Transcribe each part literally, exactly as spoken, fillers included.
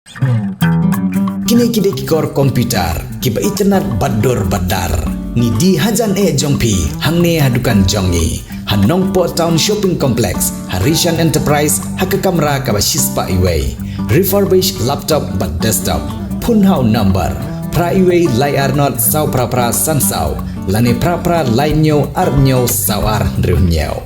Kine ki dei ki kor computer kiba itynnad bad dur bad dar. Ngi die hajan eh jong phi hangne ha dukan jong ngi ha Nongpoh Town Shopping Complex, ha Rishan Enterprise, ha ka kamra kaba shispah iwei. Refurbished laptop bad desktop. Phone ha u number phra iwei lai ar not saw phra phra san saw lane phra phra lai hynñiew ar hynñiew saw ar hynriew hynñiew.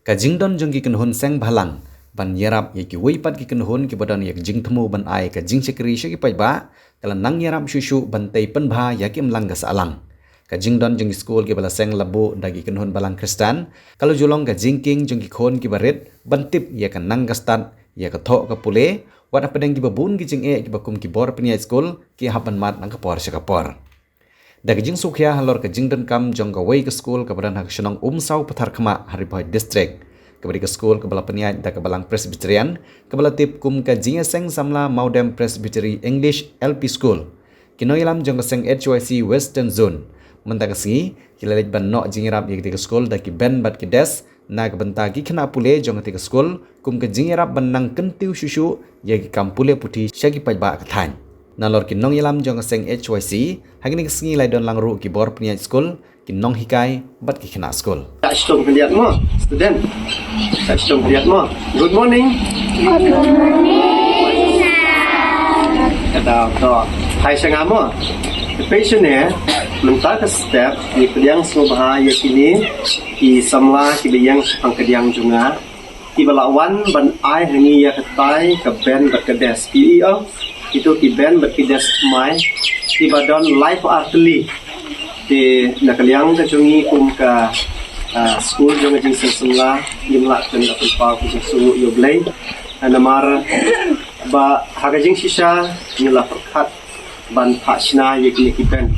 Ka jingdon jong ki kynhun seng bhalang ban ïarap ïa kiwei pat ki kynhun kiba don ïa ka jingthmu ban ai ka jingshakri sha ki paidbah ka la nang ïarap shuh shuh ban tei pynbha ïa ki imlang ka sahlang. Ka jingdon jong ki skul kiba la seng la buh da ki kynhun balang Khristan ka la ju long ka jingkieng jong ki khun kiba rit ban tip ïa ka nang ka stad, ïa ka thoh ka pule, wat hapdeng kiba bun ki jingeh kiba kum ki bor pynïaid skul ki hap ban mad na ka por sha ka por. Da ka jingsngewkhia halor ka jingdonkam jong kawei ka skul kaba don ha ka shnong Umsaw Patharkhmah ha Ri Bhoi District, kaba dei ka skul kaba la pynïaid da ka Balang Presbyterian kaba la tip kum ka Jingïaseng Samla Mawdem Presbytery English L P School, ki nongïalam jong ka seng H Y C Western Zone mynta ka sngi ki la leit ban noh jingïarap ïa ka skul da ki bench bad ki desk na ka bynta ki khynnah pule jong ka skul kum ka jingïarap ban nang kyntiew shuh shuh ïa ki kam pule puthi sha ki paidbah ka thaiñ. Nalor ki nongïalam jong ka seng H Y C ha kine ki sngi la don lang ruh ki bor pynïaid skul, ki nonghikai bad ki khynnah skul. Tak sdom khyndiat mo, student. Tak sdom khyndiat mo. Good morning. Kata to. Hai sha nga mo. Te pei shane mynta ka step ngi pdiang sngewbha ïa kine ki samla kiba ïeng shaphang ka diang jong nga, kiba la wan ban ai ha ngi ïa katai ka bench bad ka desk. Ki i ong kito ki bench bad ki desk thymmai kiba don laiphew ar tylli. Te na ka liang ka jong ngi kum ka, ah, skul jong ka Jingïaseng Samla, ngim lah ban da pynpaw ka jingsngewnguh ïa U Blei. Ah, namar ba ha ka jingshisha ngi la pyrkhat ban phah shna ïa kine ki bench.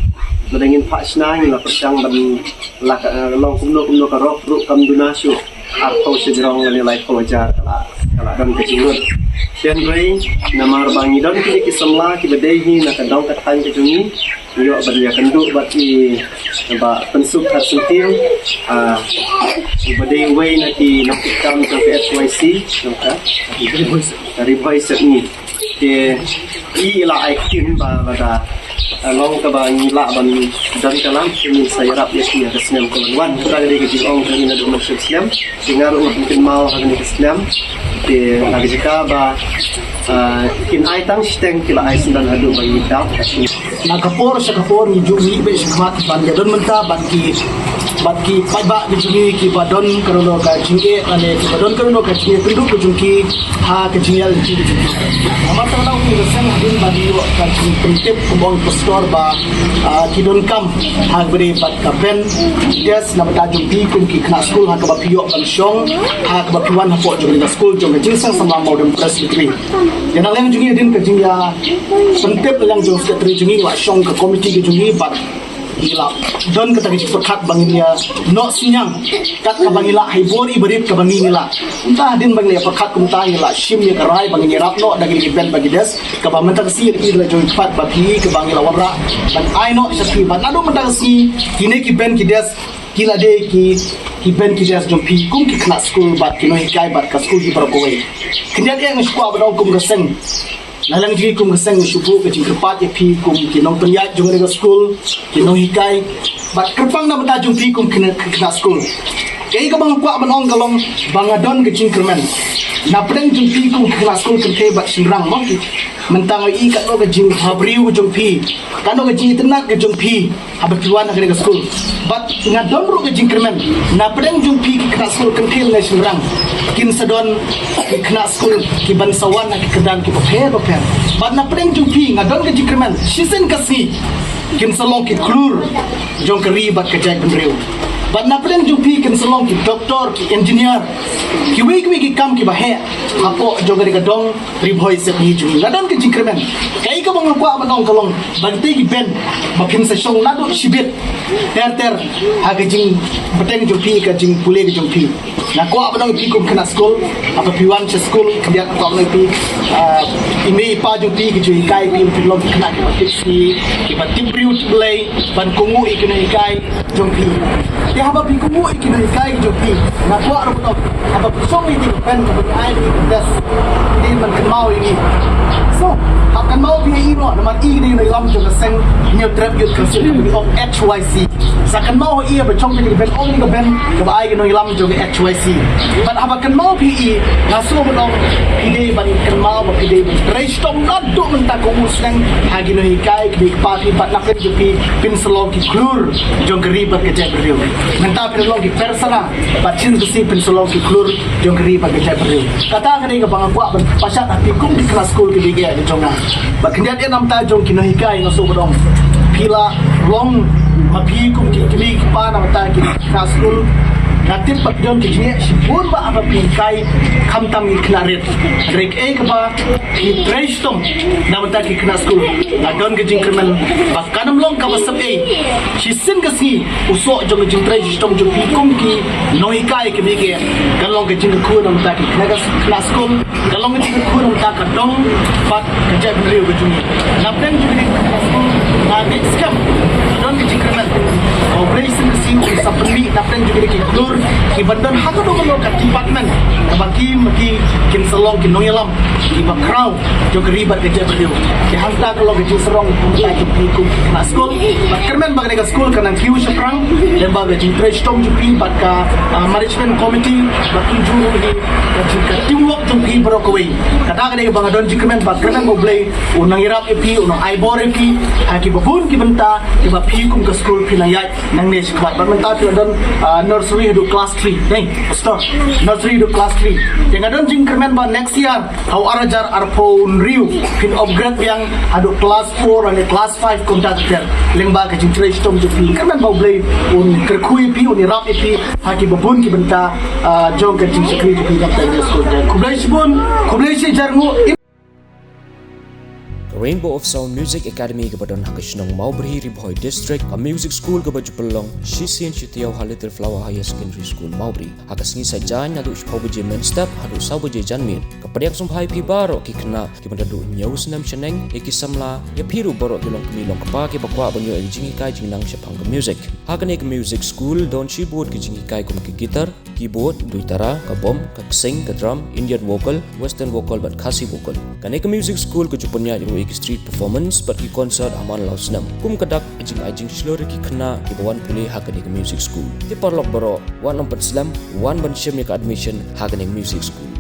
Lada ngin phah shna ngi la pyrshang ban la ka, eh, long kumno kumno ka rok ruh kam duna shuh arphew shajrong lane laiphew hajar ka la, ka la don ka jinglut. Hynrei namar ba ngi don kine ki samla kiba dei hi na ka dong ka thaiñ ka jong ngi, ngi ïoh ban ïakynduh bad i Bah Pynsuk Kharsyntiew, ah, uba dei uwei na ki nongtrei kam jong ka H Y C jong ka Ri Bhoi Sepngi. Te i la ai ktien ba lada, ah, long kaba ngi lah ban don ka lam, te ngin sa ïarap ïa ki ha ka snem ka ban wan. Kata ka dei ka jingong jong i naduh mynshem snem. Te nga ruh nga pynkynmaw ha kane ka snem. Te na ka jaka ba, ah, kin ai tang shiteng, ki la ai syndon haduh ba ngi dap. Na ka por sha ka por ngi ju mih beit shakhmat ban ïadon bynta bad ki, bad ki paidbah ka jong ngi kiba don kano kano ka jingeh lane kiba don kano kano ka jingeh kynduh ka jong ki ha ka jingïaid lynti ka jong ki. Namar kata ka daw ngi sngewbha hadien ba ngi ïoh ka jingpyntip kumba ong i pastor ba, ah, ki donkam ha kaba ïadei bad ka bench, desk na bynta jong phi kum ki khynnah skul ha kaba phi ïoh ban shong ha kaba phi wan hapoh jong ka skul jong ka Jingïaseng Samla Mawdem Presbytery. Ïa na liang jong ngi hadien ka jingïa pyntip na liang jong secretary jong ngi la shong ka committee ka jong ngi bad ngi la don kata ka jingpyrkhat ba ngin ïa noh synñiang kat kaba ngi lah ha i bor i barit kaba ngi ngi lah. Kumta hadien ba ngi la ïa pyrkhat kumta ngi la shim ïa ka rai ba ngin ïarap noh da kine ki bench bad ki desk kaba mynta ka sngi la i la jong i pat ba phi kaba ngi la wanrah ban ai noh sha phi bad naduh mynta ka sngi kine ki bench ki desk ki la dei ki, ki bench ki desk jong phi kum ki khynnah skul bad ki nonghikai bad ka skul hi baroh kawei. Khyndiat eh nga shu kwah ban ong kum ka seng. Na liang jong ngi kum ka seng ngi shu buh ka jingkyrpad ïa phi kum ki nongpynïaid jong ka skul, ki nonghikai bad kyrpang na bynta jong phi kum ki khynnah, khynnah skul. Kaei kaba nga kwah ban ong ka long ba nga don ka jingkyrmen na pdeng jong phi kum ki khynnah skul kynthei bad shynrang mo. Mynta nga i katno ka jinghabriew ka jong phi, katno ka jingitynnad ka jong phi haba phi wan ha kane ka skul. Bad nga don ruh ka jingkyrmen na pdeng jong phi ki khynnah skul kynthei lane shynrang kin sa don ki khynnah skul ki ban sa wan ha ki kyrdan kiba pher bapher. Bad na pdeng jong phi nga don ka jingkyrmen shisien ka sngi kin sa long ki khlur jong ka ri bad ka jaitbynriew. Bad na pdeng jong phi kin sa long ki doktor, ki engineer, kiwei kiwei ki kam kiba heh hapoh jong kane ka dong Ri Bhoi Sepngi jong ngi. Nga don ka jingkyrmen. Kaei kaba nga kwah ban ong ka long ba kitei ki bench ba phin sa shong naduh shibit ter ter ha ka jingpyrshang jong phi, ka jingpule ka jong phi. Nga kwah ban ong ïa phi kum khynnah skul, haba phi wan sha skul, khyndiat nga kwah ban ong ïa phi, ah, i mei i pa jong phi ki ju hikai ïa phi ban long ki khynnah kiba tip sngi, kiba tip briew tip Blei, ban kohnguh ïa ki nonghikai jong phi. Te haba phi kohnguh ïa ki nonghikai ki jong phi, nga kwah ruh ban ong, haba phi shong ïa ki band kaba ngi ai ïa ki band, phi dei ban kynmaw ïa ngi. So, hap kynmaw phi ïa i noh, namar i dei nongïalam jong ka seng Hynñiewtrep Youth Council kaba ngi ong H Y C. Sa kynmaw ïa i haba shong phi ïa ki band, ong ïa ki band kaba ai ki nongïalam jong ka H Y C. But haba kynmaw phi ïa i, nga sngewbha ban ong, phi dei ban kynmaw ba phi dei ban trei shitom naduh mynta kum u snem ha ki nonghikai kiba ïa ki party, bad na pdeng jong phi phin sa long ki khlur jong ka ri bad ka jaitbynriew. Mynta phi la long ki persana, bad shisien ka sngi phin sa long ki khlur jong ka ri bad ka jaitbynriew. Kata ka dei kaba nga kwah ban pynshai ha phi kum ki khynnah skul kiba ïeit ki jong nga. Bad khyndiat ïa namar ta jong ki nonghikai nga sngewbha ban ong, phi la long ma phi kum ki kmie ki kpa namar ta ki khynnah skul. Nga tip ba phi don ki jingeh shibun ba haba phi hikai, khamtam ki khynnah rit. Hynrei kaei kaba phi trei shitom namar ta ki khynnah skul, nga don ka jingkyrmen ba kan ym long kaba sep ei. Shisien ka sngi u soh jong ka jingtrei shitom jong phi kum ki nonghikai kiba ïeit kan long ka jingkyrkhu namar ta ki khynnah, khynnah skul, kan long ka jingkyrkhu namar ta ka dong bad ka jaitbynriew ka jong ngi. Na pdeng jong ngi ka skul, nga ngeit skhem ka don ka jingkyrmen ba U Blei shisien ka sngi un sa pynmih na pdeng jong ngi ki khlur kiban don ha kano kano ka department, kaba ki ma ki kin sa long ki nongïalam kiba khraw jong ka ri bad ka jaitbynriew. Te hangta ka long ka jingsarong kumta jong phi kum ki khynnah skul. Bad kyrmen ba kane ka skul kan nang kiew shaphrang lyngba ka jingtrei shitom jong phi bad ka, ah, management committee, bad kumjuh ruh ka jing, ka jing, ka teamwork jong phi baroh kawei. Kata ka dei kaba nga don jingkyrmen, bad kyrmen ba U Blei un nang ïarap ïa phi, un nang ai bor ïa phi ha kiba bun ki bynta kiba phi kum ka skul phi nang ïaid nangne shakhmat. Bad mynta phi la don, ah, nursery haduh class three. Dei, stop. Nursery haduh class three. Te nga don jingkyrmen ba next year, ha u ar hajar arphew hynriew, phin upgrade biang haduh class four lane class five kumta ter ter. Lyngba ka jingtrei shitom jong phi, kyrmen ba U Blei un kyrkhu ïa phi, un ïarap ïa phi ha kiba bun ki bynta, ah, jong ka jingshakri jong phi. Khublei shibun, khublei shihajar nguh. Ka Rainbow of Sound Music Academy kaba don ha ka shnong Mawbri, Ri Bhoi District, ka music school kaba ju pynlong shisien shi taïew ha Little Flower Higher Secondary School, Mawbri. Ha ka sngi Saitjaiñ naduh shiphew baje mynstep haduh saw baje janmiet. Ka pdiang sngewbha ïa phi baroh ki khynnah kiba naduh hynñiew snem shaneng, ïa ki samla, ïa phi ruh baroh ki longkmie longkpa kiba kwah ban ïoh ïa ka jinghikai jingnang shaphang ka music. Ha kane ka music school don shibun ki jinghikai kum ka guitar, keyboard, duitara, ka bom, ka ksing, ka drum, Indian vocal, western vocal bad Khasi vocal. Kane ka music school ka ju pynïaid ruh ïa ki street performance bad ki concert ha man la u snem. Kum ka dak ka jingai jingshlur ïa ki khynnah kiba wan pule ha kane ka music school. Te paralok baroh, wat nym pynslem, wan ban shim ïa ka admission ha kane ka music school.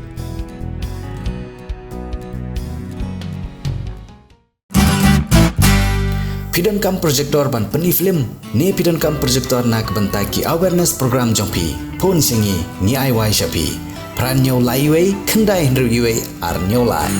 Phi donkam projector ban pyni film ne phi donkam projector na ka bynta ki awareness program jong phi? Phone sha ngi, ngi ai wai sha phi. Phra hynñiew lai uwei, khyndai hynriew uwei, ar hynñiew lai.